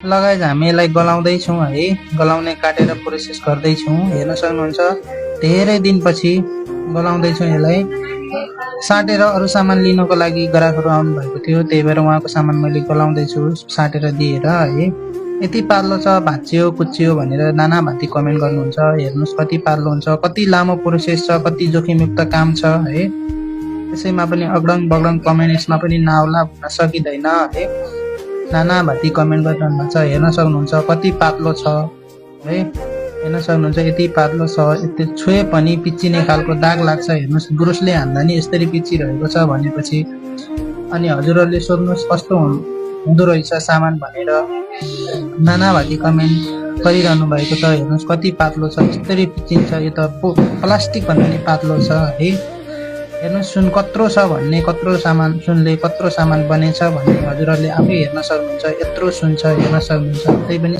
लगायत हामी यसलाई गलाउँदैछौँ है, गलाउने काटेर प्रोसेस गर्दैछौँ। हेर्न सक्नुहुन्छ धेरै दिनपछि गलाउँदैछौँ यसलाई। साटेर अरू सामान लिनको लागि ग्राहकहरू आउनुभएको थियो, त्यही भएर उहाँको सामान मैले गलाउँदैछु साटेर दिएर है। यति पातलो छ, भाँचियो कुच्चियो भनेर नानाभाँती कमेन्ट गर्नुहुन्छ। हेर्नुहोस् कति पातलो हुन्छ, कति लामो प्रोसेस छ, कति जोखिमयुक्त काम छ है। त्यसैमा पनि अग्रङ बग्रङ कमेन्ट यसमा पनि नआउला भन्न सकिँदैन है। नानाभाँती कमेन्ट गरिरहनु भएको छ। हेर्न सक्नुहुन्छ कति पातलो छ है, हेर्न सक्नुहुन्छ यति पातलो छ। यति छुए पनि पिच्चिने खालको दाग लाग्छ। हेर्नुहोस् ब्रुसले हान्दा नि यसरी पिच्चिरहेको छ भनेपछि। अनि हजुरहरूले सोध्नुहोस् कस्तो हुँदो रहेछ सामान भनेर नानाभाँती कमेन्ट गरिरहनु भएको छ। हेर्नुहोस् कति पातलो छ, यसरी पिच्चिन्छ। यो त प्लास्टिक भन्दा नि पातलो छ है। हेर्नुहोस् सुन कत्रो छ भन्ने, कत्रो सामान सुनले कत्रो सामान बनेछ भन्ने हजुरहरूले आफै हेर्न सक्नुहुन्छ। यत्रो सुन छ हेर्न सक्नुहुन्छ। त्यही पनि